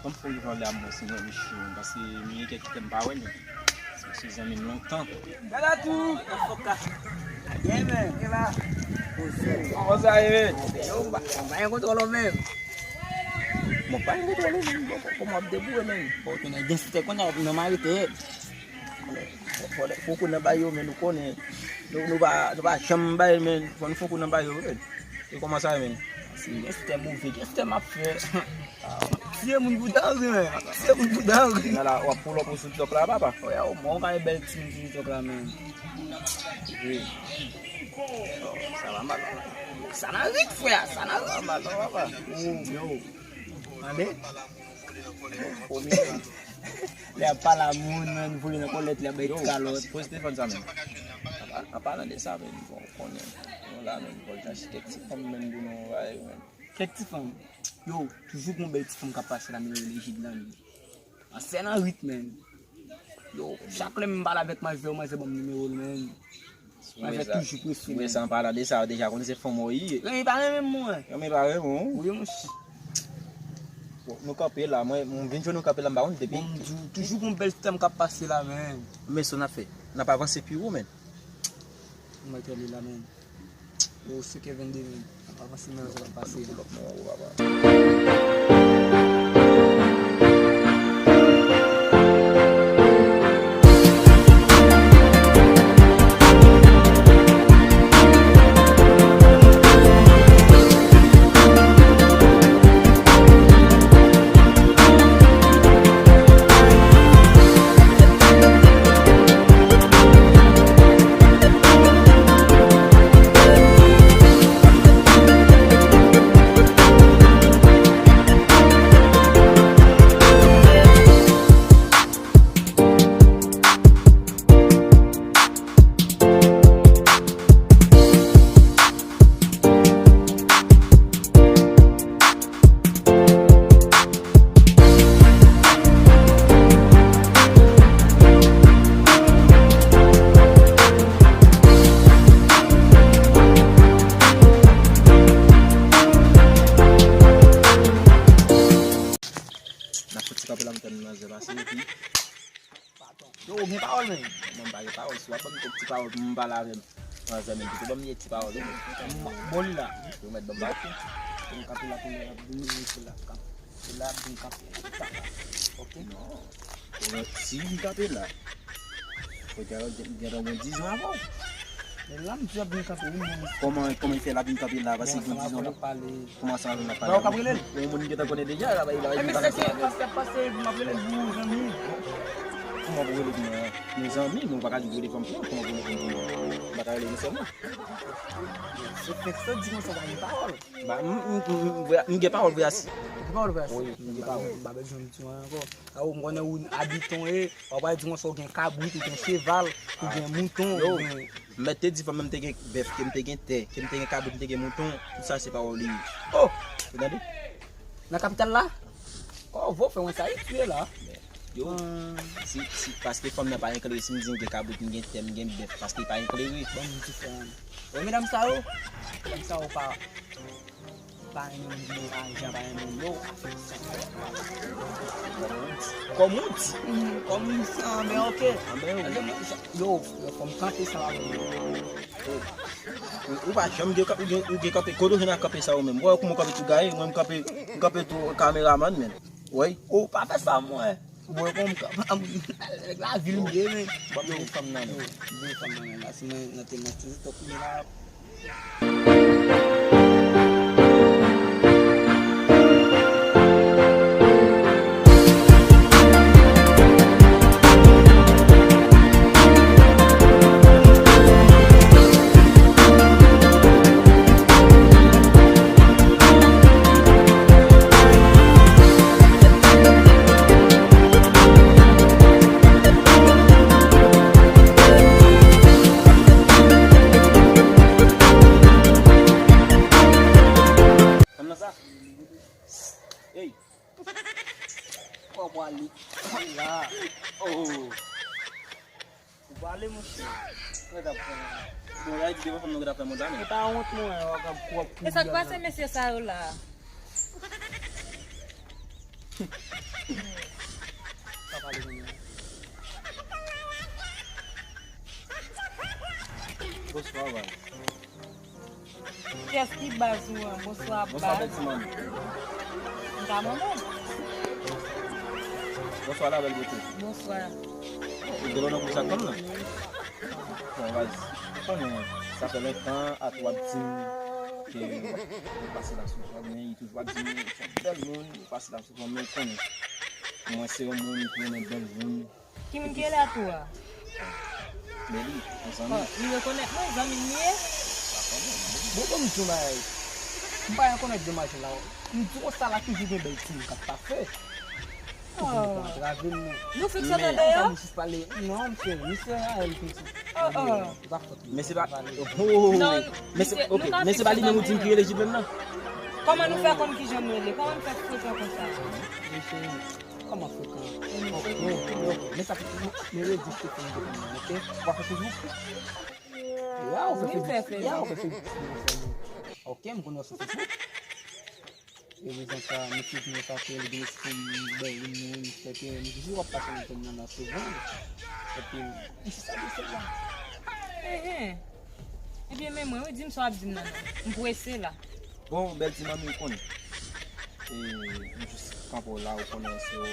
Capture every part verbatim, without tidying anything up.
Ban m fè yon vòlè a mwen, se mwen, mesye, paske m gen kèk tan m pa wè li. Se mesye zanmi m lontan. Gade tou! Fòk ka. Byen, men. Ke la? Poze. Kòman sa ye, men? Yo, m pa, m pa gen kontwòl ou menm. Bon, pa gen kontwòl ou menm. Bon, kòman w ap debouye, men? Bon, konnen gen sitè konnen w ap nan marite. Fò, fò, fò kou nan bay yo, men nou konnen. Nou, nou pa, nou pa janm bay, men fò nou fè kou nan bay yo, men. E kòman sa ye, men? Si gen sitè move, gen sitè m ap fè. Tiye moun pou danri, men. Tiye moun pou danri. Nan la, w ap pull up sou TikTok la, papa? Oya, o mwen, w ka bèl timoun sou TikTok la, men. Wi. Sa va mal. Sa nan rit, frè, sa nan rit. Sa va mal, sa va mal. Yo. Tande? Lè ap pale a moun, men voye nan kòlèt, lè ap bay ti kalòt. Poze telefòn sa, men. An pa-, an palan de sa, men, bon, konnen. Nou la, men, vòltaj kèk ti fanm, men, pou nou, men. Kèk ti fanm. Yo, toujou gon bèl ti fanm k ap pase la, men yo rele Jid la, men. Ansyen nan rit, men. Yo, chak lè m pale avèk manzè, manzè ban m nimewo l, men. Manzè toujou prese, men. An palan de sa, w deja konnen se fanm ou ye. Renmen pa renmen m, mwen. Renmen pa renmen w. Wi, monchè. Bon, nou kanpe la, mwen, m vin jwenn nou kanpe la, m pa konn depi. Bon, m di w, toujou gon bèl ti fanm k ap pase la, men. Men sa n ap fè, n ap avanse pi wo, men. Mwen tèl la, men. Yo, se Kevin Devin. N ap avanse, men sa va pase. Lòt non, papa. N ap fè ti kanpe la, m tann manzè pase, epi Yo, ou gen pawòl, men. Mwen, m pa gen pawòl. Si w ap ban m kèk ti pawòl pou m pale avè m, manzè, men pito ban m de ti pawòl, wi, men. Bon, li la. Yo mèt ban m pawòl. Pou m kanpe la, pou m di m kanpe la. Kanpe la, pou m kanpe la. Ok? Non. Si m kanpe la, fò gen, gen, gen diz an avan w. Men la, m di w ap vin kanpe, wi, men. Kòman, kòman l fè l ap vin kanpe la? Paske gen diz an la. Kòman sa, nou ap pale? Yon moun ki te konnen deja, la, la, la. Enben, se ke pastè, pastè, m ap rele l pou zanmi. Kòman pou rele pou mwen? Nou zanmi, nou pa ka di rele fanm pou mwen. Kòman pou rele fanm pou mwen? M pa ka rele nou sèlman. Se fèk sa, di konsa, pa gen pawòl. Ba, m, m, m, m, m gen pawòl vre asi. Gen pawòl vre asi. Wi, m gen pawòl. M pa bezwen di anyen ankò. A, ou m konnen ou abitan e, w ap pral di konsa ou gen kabrit, ou gen cheval, ou gen mouton, ou gen M mèt te di fanm nan m te gen bèf, ke m te gen tè, ke m te gen kabrit, m te gen mouton, tout sa se pawòl li ye. Oh! Ou tande? Nan kapital la? Kòvo fè mwen sa, li tire la. Yo, si, si, paske fanm nan pa enklere, si m di m gen kabrit, m gen tè, m gen bèf, paske li pa enklere. Bon, m diferan. Wè medam sa yo, medam sa yo pa, pa renmen moun ki gen lajan, pa renmen moun yo. Kòm ou di. Kòm ou di. Kòm ou di sa, anben oke. Anben wi. Yo, yo, fò m kanpe sa la. Ou, ou pa janm gen, ou gen, ou gen kanpe, kote w jwenn ak kanpe sa ou menm? Ou wè kòman w kanpe tou gaye, mwen m kanpe, m kanpe tou kameramann menm. Wi. Ou pa fè sa mwen. Ou wè kòman m kanpe, nèg lavil m ye men. Ban m de fanm nan men. Yo, de fanm nan men la, si mwen nan te mwen toujou tòp mwen la. Fanm nan sa? Ey! Kò pwale. La. Oh. Ou pale, monchè. Mwen t ap pran. Bon, la, di devan fanm nan, ou t ap fè monta, men. E pa wont, mwen, w ap, w ap kouri. E sa k pase, mesye sa yo la? Sa pale kounye a. Bonswa, baz. Kiyès ki baz ou an? Bonswa, bonswa, baz. Bèl ti manmi. M ka manman. Bonswa, la bèl bote. Bonswa. Ou gen lòt nan kouch ak fanm nan? Bon, baz, ou konnen, sa fè lontan Atò ap di m ke ou pase la sou fanm, men li toujou ap di m ou se yon bèl moun, ou pase la sou fanm, men ou konnen. Mwen se yon moun ki renmen bèl moun. Ki moun ki rele Atò a? Meli, yon zanmi. Bon, li rekonèt mwen, zanmi m li ye. Bon, bon, m di yon bagay. M pa rekonèt demwazèl la. M di konsa la toujou gen bèl timoun k ap pase. Toujou gen pou antrave m. Nou fikse tande yo? Jis pale. Non, misye, misye a el piti. Oh, oh. Li pa fòt li. Men se pa, oh, oh, oh. Non, men se, ok, men se pa li menm ou di m ki rele Jidmenm nan? Kòman nou fè konn kijan m rele? Kòman nou fè frekan konsa? Mesye, kòman frekan? Ok, ok. Men sa, men redi Stephen de mwen, ok? Ou pa fè Facebook? Ya, ou fè Facebook. Ya, ou fè Facebook. Ok, m konnen w sou Facebook. E rezon sa, mesye di mwen sa fè l gen espri bèl moun, sèten, m toujou ap pase nan zòn nan souvan. Epi, m se sa, m se la. Enhen. Ebyen, men mwen, wi, di m sa w ap di m nan, non. M prese la. Bon, bèl ti manmi, ou konnen. E, m jis kanpe w la, ou konnen se w,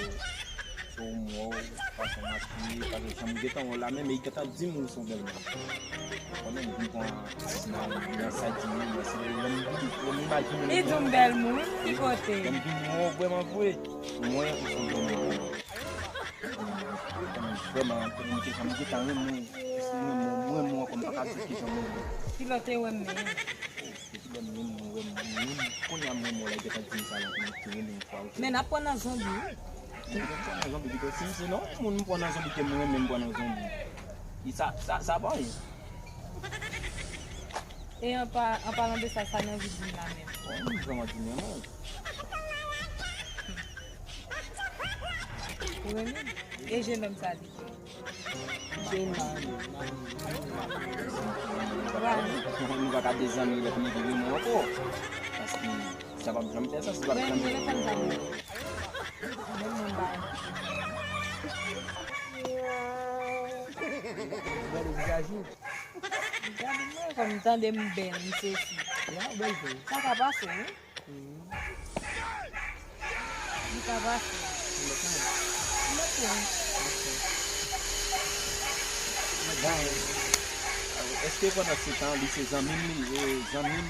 se w m wè w, fason m abiye, paske jan m gentan wè w la menm, e gentan di m ou se yon bèl moun. Ou konnen m vin pran ti nan, nan sa di m, men se lè m vin, lè m imajine m. Li di m bèl moun, ki kote? Lè m vin wè w vrèman vre, mwen, ou se yon bèl moun. Ou konnen vrèman, konnen m te janm gentan renmen w, jis mwen, mwen, mwen, mwen, kòm pa ka di ki jan mwen. Ki lè w te wè m menm? Depi lè m renmen w, renmen w, renmen w, kounye a m renmen w la, gentan di m sa la, pou m te renmen w fwa, ok. Men n ap pran nan zonbi, wi. M pran nan zonbi, pito si m se non, moun m pran nan zonbi ke m renmen, m pran nan zonbi. E sa, sa, sa pa anyen. E an pa, an palan de sa, sa nan vi di m la menm. Bon, m vrèman di menm, wi. Ou renmen m? E jenòm sa li? Misye mari, mari, mari. Nou pa ka de zanmi lè pou nou vin renmen ankò. Paske sa p ap janm fè sans, li p ap janm. Men telefòn sa m. Men mwen bay. Gade vizaj ou. Gade mwen, kòm tande m bèl, m sesi. Ya, ou bèl vre. Sa ka pase, wi. Li ka pase. Li mèt mwen. Li mèt mwen. Bon, èske pandan se tan, li se zanmi m, li, e, zanmi m,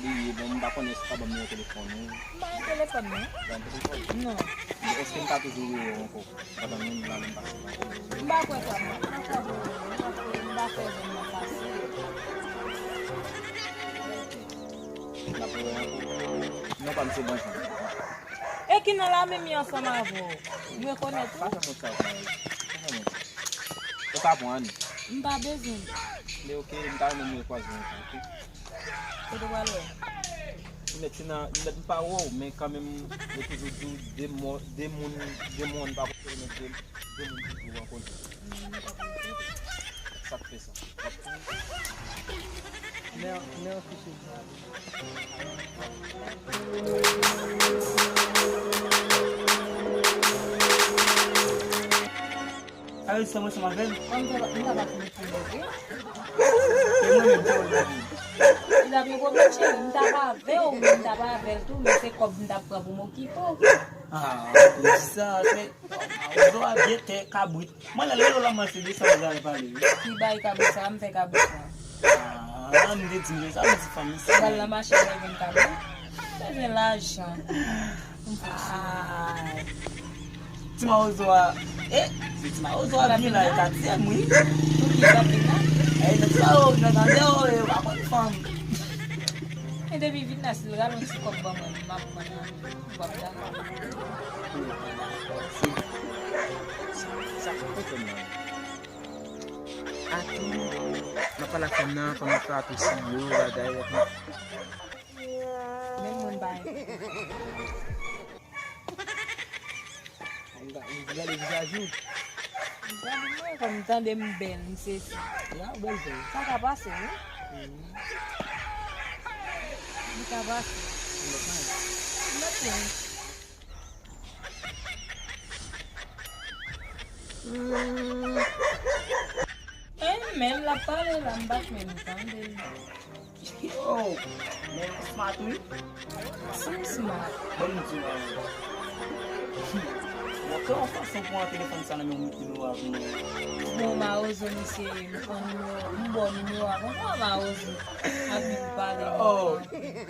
li ye, bon, m pa konnen si w ka ban m nimewo telefòn ou. M pa gen telefòn, non. Ban m telefòn? Non. Bon, èske m ka toujou wè w ankò? Pandan menm la, menm pase la. M pa kwè sa, non. M pa kwè, m pa kwè, m pa kwè zòn nan pase. N ap wè ankò. Non pa m se Bonjou. E ki nan lame m ye ansanm avè w? M rekonèt ou. Pa fè moun sa, pa fè moun. Ou ka pran. M pa bezwen. Men ok, m ta renmen m rekwaze w ankò, ok? Kote w pral wè? Ou nèt se nan, ou nèt m pa wè w, men kanmenm, yo toujou di w de mò, de moun, de moun pa konn de, de moun toujou rankontre. Sa k fè sa? W ap kouri? Men, men yon ti sou sa. Sa vle di sa mwen ansanm avè l? Kòm m te, m ta pa fin fini, ok? E mwen menm, ki wòl m ap jwe? Li t ap yon pwoblèm, cheri. M t ap avè w, men m t ap avè l tou, men se kòb m t ap pran pou m okipe w. Ah, pou di sa, se mawozo a byen tè kabrit. Mwen, lè l rele w la, mwen se de sa w pral pale, wi. Ki bay kabrit sa, m fè kabrit sa. Ah, m te di m de sa, m di fanmi sa. Pral nan mache, mwen vin kabrit. Bezwen lajan. Ay. Ti mawozo a. Eh, se ti mawozo a vin la, e ka tye m, wi. Pou ki sa vin la? Eh, nan ti mawozo, nan tande, oh, eh, w pa konn fanm. E depi vin la, si l rale yon ti kòb ban mwen, m ap pran nan men l. M p ap dakò. Ou pa dakò, se sa k fè m nan. Atou, m ap pale ak fanm nan, fanm nan fè atou si yo, bagay, epi. Menm mwen pa. M gade vizaj ou. Gade mwen, kòm tande m bèl, m sesi. Ya, ou bèl vre. Sa ka pase, wi. Mhm. Li ka pase. M mèt mwen. M mèt mwen. E menm l ap pale la, m pa t menm tande l. Yo, men ou smart wi. Sim smart. Ban m di w anyen. Bon, kòman fason pou an telefòn sa nan men yon nimewo a pou mwen? Bon, mawozo misye, m pran nimewo, m ba w nimewo a, bon, kòman mawozo ap vin pale? Oh,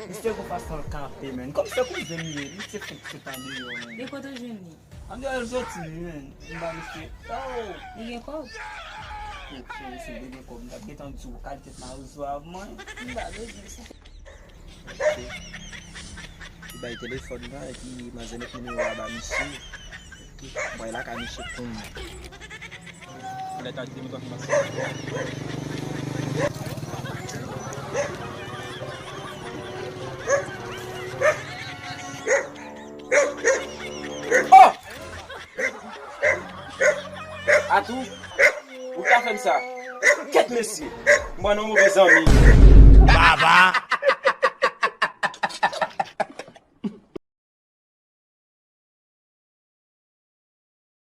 misye gon fason l kanpe, men. Kòm se kouzen m ye, misye fenk sot andeyò, men. E kote w jwenn li? Andeyò l soti, men. M ba misye. Oh! Li gen kòb? Oh, cheri, si m te gen kòb, m t ap gentan di w kalite mawozo a, mwen. M pa bezwen sa. Li bay telefòn nan epi manzè met nimewo a ba misye. Epi mwen la ka misye kounye a. Lè ta di m konfirmasyon. Oh! Atou, ou ka fè m sa? Kèt mesye, m pran yon move zanmi. Baba,